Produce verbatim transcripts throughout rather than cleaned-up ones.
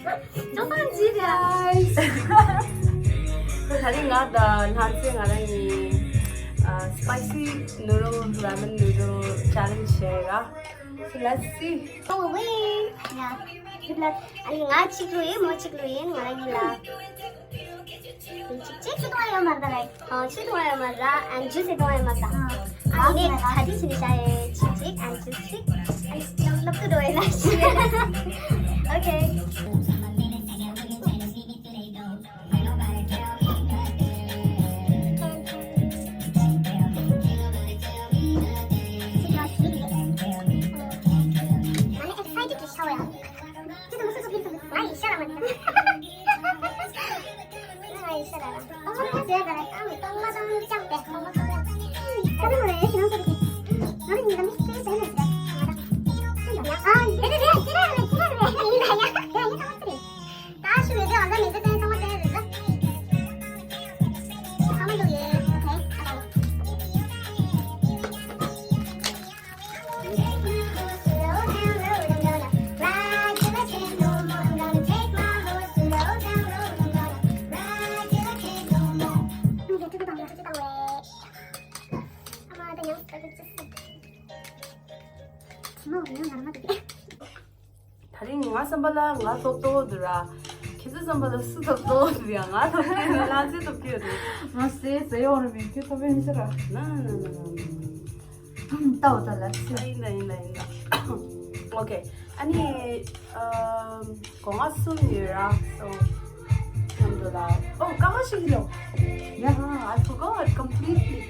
ཅོ་སང་ཇི་རེད། ད་རིང་ང་དང་ལྷ་མཚན་ང་རང་གཉིས་ཨ། spicy noodle ramen noodle challenge བྱས་ར། So let's see. Oh, wait. Yeah. Good luck. ཨ་ནི་ང་གཅིག་ལོས་ཡིན། མོ་གཅིག་ལོས་ཡིན། ང་རང་གཉིས་ལ། གཅིག་གཅིག་གཅིག་གཏོང་ཡ་ཡོད་མ་རེད་ད་རེད། ཨ། གཅིག་གཏོང་ཡ་ཡོད་མ་རེད། And juice གཏོང་ཡ་ཡོད་མ་རེད་ད། ཨ་ནི་ད་དེ་བྱས་ནས་བཞག་ཡས། གཅིག་གཅིག and juice གཅིག and ལབ་ཏུ་འགྲོ་ཡས་ན་ཤི། Okay. ད་རིང་ང་བསམ་པ་ལ་ང་ཐོབ་ཐོབ་འདུག་ར། ཁྱེད་ཚོ་བསམ་པ་ལ་སུ་ཐོབ་ཐོབ་འདུག་ཡ། ང་ཐོབ་ཀྱི་ཡོད་ན་ལ་ཚེ་ཐོབ་ཀྱི་ཡོད་རེད། ང་ཟས་ཟས་ཡོང་རེད་མིན། ཁྱོད་ཐོབ་ཡོད་ཤི་ར། ན་ན་ན་ན་ན། ལྟ་འོ་ད་ལ་ཚེ། ཡིན་ད་ཡིན་ད་ཡིན་ད། Okay. ཨ་ནི་ཨམ། སྒོ་ང་གསུམ་ཡོད་ར། So མཉམ་དུ་ལ། Oh, ཀ་ཁ་ཤི་ཡིན་ནོ། Yeah, I forgot completely.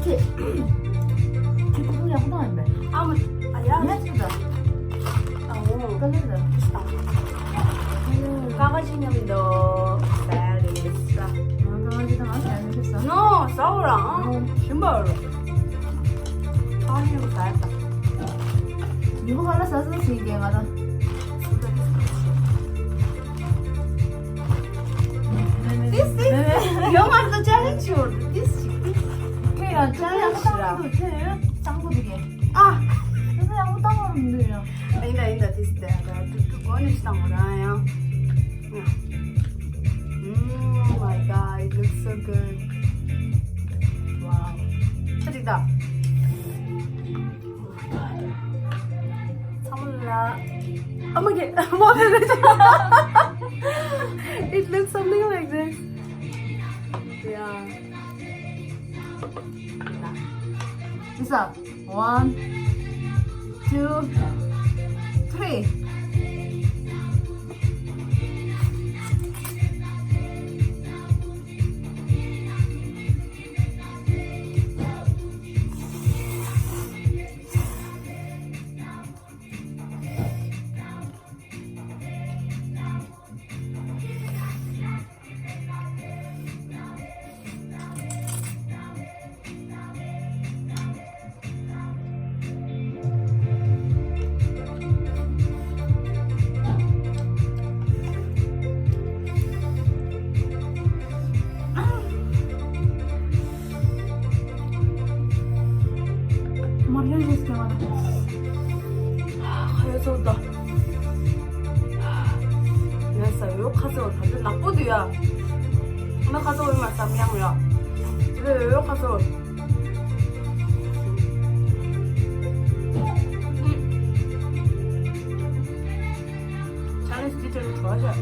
ཁྱེད་ཁྱེད་ཁོ་ཡག་པོ་བཏང་ཡིན་པས། ཨ་མ། ཨ་ཡ། ངས་ཚིག་ད། ཨ་འོ། ཀ་ལེར་ད། ཀ་ཁ་ཅི་མཉམ་དུ་ཟ་ཡ་རེད་ཟ། ང་ཀ་ཁ་ཅི་དང་ང་ཟ་ཡ་མི་ཤེས་ཟ། ནོ་ཟ་འོ་རང་། ཞིམ་པ་རོ། ཀ་ཁ་ཅི་མཉམ་ཟ་ཡ་ད། ཉིན་མོ་ག་ལ་ཟ་ཟ་ཟིན་གྱི་ང་ད། This is your mother challenge or this is ཁྱོད་ཡང་ཅང་ཡང་ཞིག་ར། ཁྱོད་ཡང་གཙང་པོ་འདུག་གས། ཨ། ཁྱོད་ཡང་མོ་ཏང་བར་མི་འདུག་ཡང་། ཡིན་ད་ཡིན་ད། This is the ཀྲུ་ཀྲུ་གོ་ནི་ཞིག་བཏང་བ་ར་ཡང་། Oh my God, it looks so good. Wow. ཅི་ད། ཚང་མ་ལ། Oh my God. It looks something like this. Yeah. This up. One, two, three. མར་ལེན་ཞུས་ཀྱང་མ་དང་། ཁ་ཡོད་ཚོར་དོ། ངས་ཟ་ཡོད་ཁ་ཚོར་ད་དུང་ནག་པོ་འདུག་ཡ། ང་ཁ་ཚོར་ཡོད་མ་བསམ་ཡང་ཡ། དེ་ཡོད་ཁ་ཚོར། ཆ་ནས་སྤྱི་ཚོགས་གྲོགས་ཤ།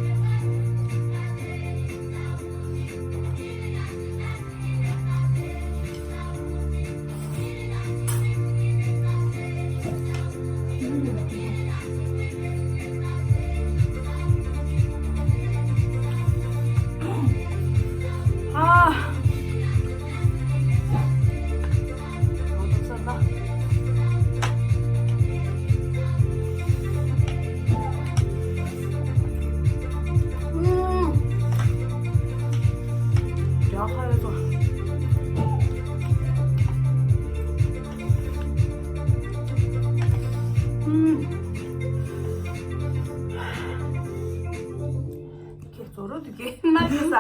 ཁྱེད་ཚོ་རོ་དུ་གེ་ན་གེ་ས་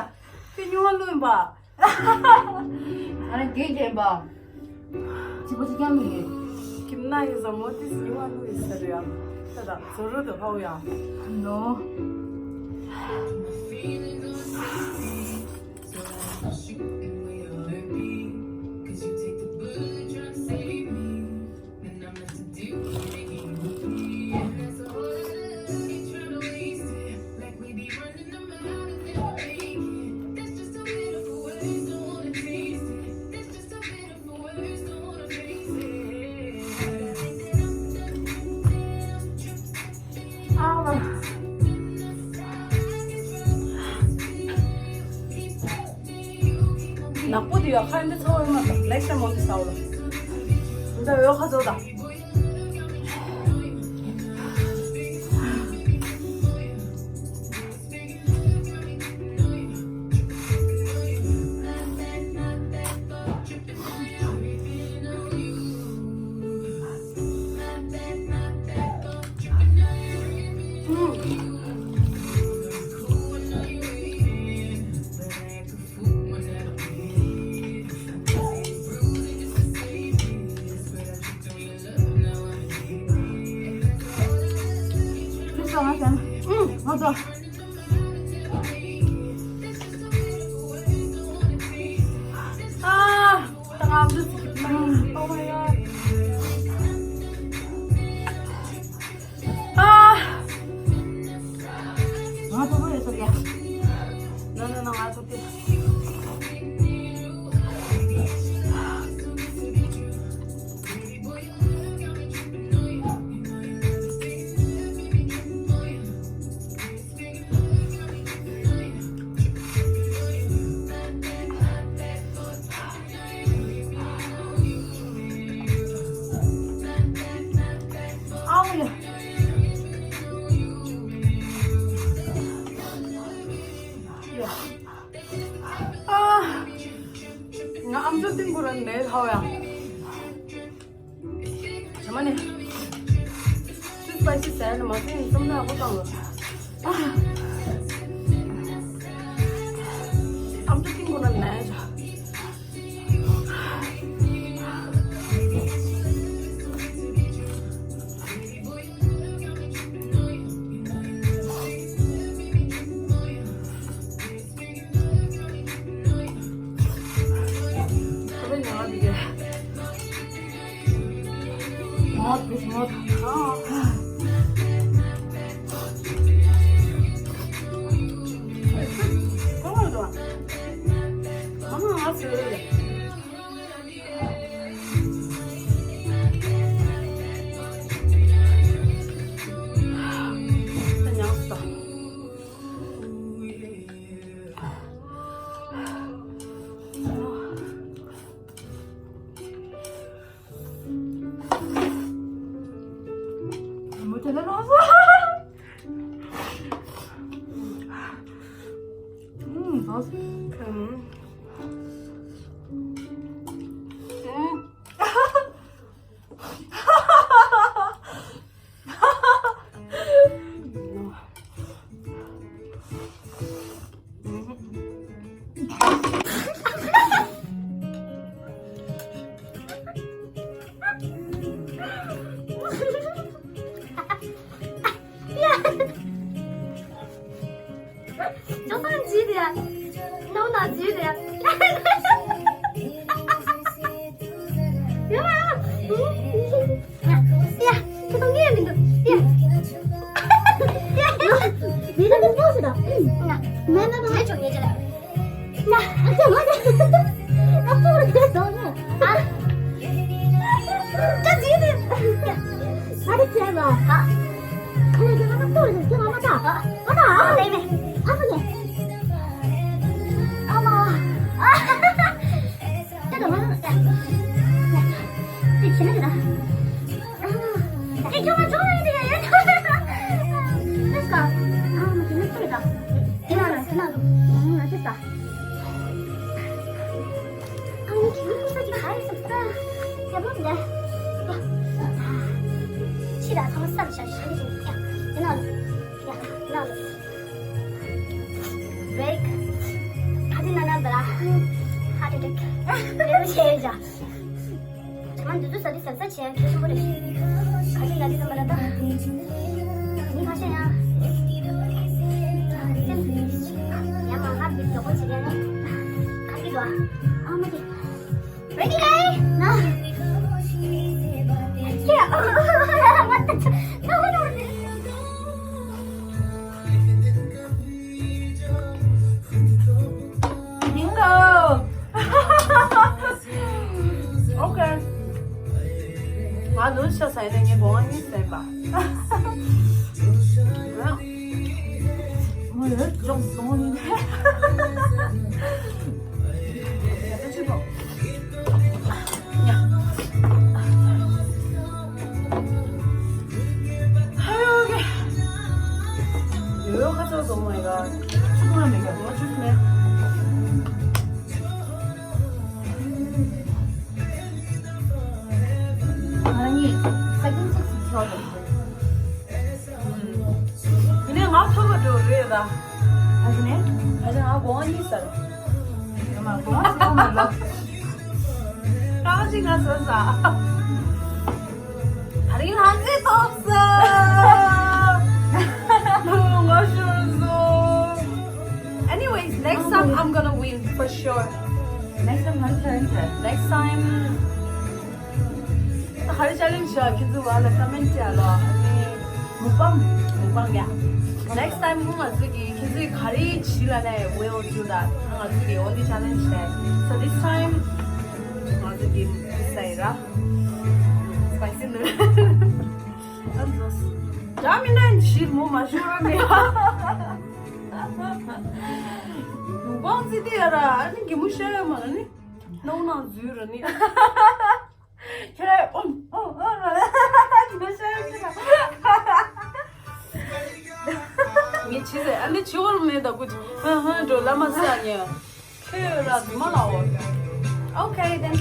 ཁྱེད་ཉུང་བ་ལོན་པ། ཨ་ནི་དགེ་རྒན་པ། ཅི་པོ་ཅི་ཀྱང་མི་ཡོད། ཁྱིམ་ན་ཡི་བཟང་མོ་དེ་ཟིན་བ་ལུས་ཟེར་ཡ། ད་ད་ཟོ་རུ་དུ་ཧའུ་ཡ། ནོ། ནག་པོ་དེ་ཡོད་ཁ་འདི་ཚོ་འོས་མ་ཐག་ལེགས་ཏེ་མོ་འདི་ས་འོ་ལ། འདི་འོས་ཁ་ཚོ་ད། ང་ཨམ་ཅོག་སྟེང་གུ་ར་ནས་ཧའོ་ཡ། ཇ་མ་ནི། སུས་སྤའི་སི་ཟས་ནི་མ་ཟོས་ཡིན་བསམ་ན་ཧོ་བཏང་ལ། ཨམ་ཅོག་སྟེང་གུ་ར་ནས་ཇ། ཅོ་སང་ཇི་དེ་ཡ། ནོ་ན་ཇི་དེ་ཡ། ཡ་མ། ཡ། ཁྱེད་ཚོ་ངའི་མི་འདུག་ཡ། ཡ། མི་འདུག་མི་འདུག་ང་། མེད་མེད་མེད། ང་ཅོ་ངའི་ཅོ་ལ། ང་། ཨ་ཅོ་ང་ཅོ། ང་ཚོ་རེ་ཟོ་ནོ། ཨ། ཅ་ཇི་དེ། ཨ་རེ་ཁྱེད་ལ། ཨ། ཁྱེད་ལ་ང་ཚོ་རེ་ཟོ་ང་མ་ད། ཨ་ད། ཨ་ད་ཨེ་མེ། ཨ་ཕ་ཉེ། ཨ་མ། ཨ། ད་ད་མ་ད། དེ་ཆེ་ན་ད། ཨ། དེ་ཁྱོད་མ་ཆོག་ཡིན་དེ་ཡ། ལེས་ཀོ། ཨ་མ་དེ་ནི་ཚོད་ད། དེ་ན་ལ་དེ་ན་ལ། ཨ་ང་ཚོ་ད། ཨ་ནི་ཁྱོད་ཚོ་ཅིག་ཧ་ཡི་སུ་ད། ཡ་མ་ད། ཡ། ཕྱི་ལ་ཚང་མ་བསམ་བྱ་བྱ་ནི་ཡིན་ཡ། དེ་ན་ལ། ཡ་དེ་ན་ལ། རེད། ཁ་ཅིག་ན་ན་འདི་ལ། ལས་བྱས་ཡོད་ཅག་ང་འདི་ཚོ་ཟ་དུས་ཟབ་ཟ་བྱས་ཁྱད་ཆེན་པོ་རེད། ག་ཚོད་ཡག་དུས་ཙམ་པ་ལ་ད། ཉིན་ཁ་ཤས་ཡང་། སེམས་ཡང་མ་ཧ་པའི་མགྱོགས་པོ་བྱེད་ཡ་ནི། ག་གི་འགྲོ་ཨ། ཨ་མ་དེ། Ready, guys? No. Yeah. What the? No, no, no. Bingo. Okay. ང་ལུས་ཤ་ཟ་ཡིན་ན་ངས་སྒོ་ང་གཉིས་ཟ་ཡིན་པ། ང་ལུས་ཅུང་སོང་ཡིན། ཡ་ད་ཅི་གོ། ཡ། ཧ་ཡོ་གེ། ཡོ་ཡོ་ཁ་ཚ་སོང་མ་ཡ། ཆུ་ཁོ་ར་མེད་ག་ང་ཆུ་མེད། ང་གཉིས་ས་ཀིན་ཅིག་ཅིག་ཆོག་དང་། ཡིན་ནའི་ང་ཐོབ་པ་འགྲོ་རེད་ད། ཨ་ཞེ་ནས། ཨ་ཞེ་ང་སྒོ་ང་གཉིས་ཟ་རེད། ཡ་མ་སྒོ་ང་ཟ་མ་ལོ། ཀ་ཅིག་ང་ཟ་ཟ། ད་རིང་ལྷ་འདྲེ་ཐོབ་སོང་། ང་ཤོར་སོང་། Anyways, next time I'm gonna win for sure. Next time ང་ཆ་ཡིན་ཆ། Next time ད་ག་རེ་ཅལ་ལེན་ཇི་བྱ། ཁྱེད་ཚོ་བ་ལ་ཀ་མེན་ཊི་བྱ་ལོ། ཨ་ནི་མུག་པང་། མུག་པང་ཡ། Next time ང་ཚོ་གི་ཁྱེད་ཚོས་ག་རེ་བྱེད་ལབ་ན་we'll do that. ང་ཚོ་གི་only challenge བྱས། So this time ང་ཚོ་གི་ཟ་ཡི་ར། Spicy noodle. ཨ་ཛོས། ཡ་མི་ན་ཞིག་མོ་མ་ཤོར་ར་མེད། མུག་པང་ཙི་ཏི་ཡ་ར། ཨ་ནི་གི་མོ་ཤ་ཡ་མ་ནི། ནོ་ནང་འཛུལ་ར་ནི། ཁྱེད་རང་ཨོམ་ཨོམ་ཨོམ་ལ་ཁྱེད་ཤ་ཡོད་ཁྱེད་རང་། ངས་བྱས་ཟེར་ཨ་ནི་བྱེད་དགོས་མེད་ད་ཀུ་ཅི་ཧ་ཧ་འགྲོ་ལ་མ་ཟ་ཉེ། ཁྱོད་ལ་མ་ལའོ། Okay then.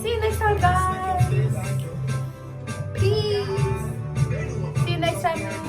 See you next time, guys. Peace. See you next time.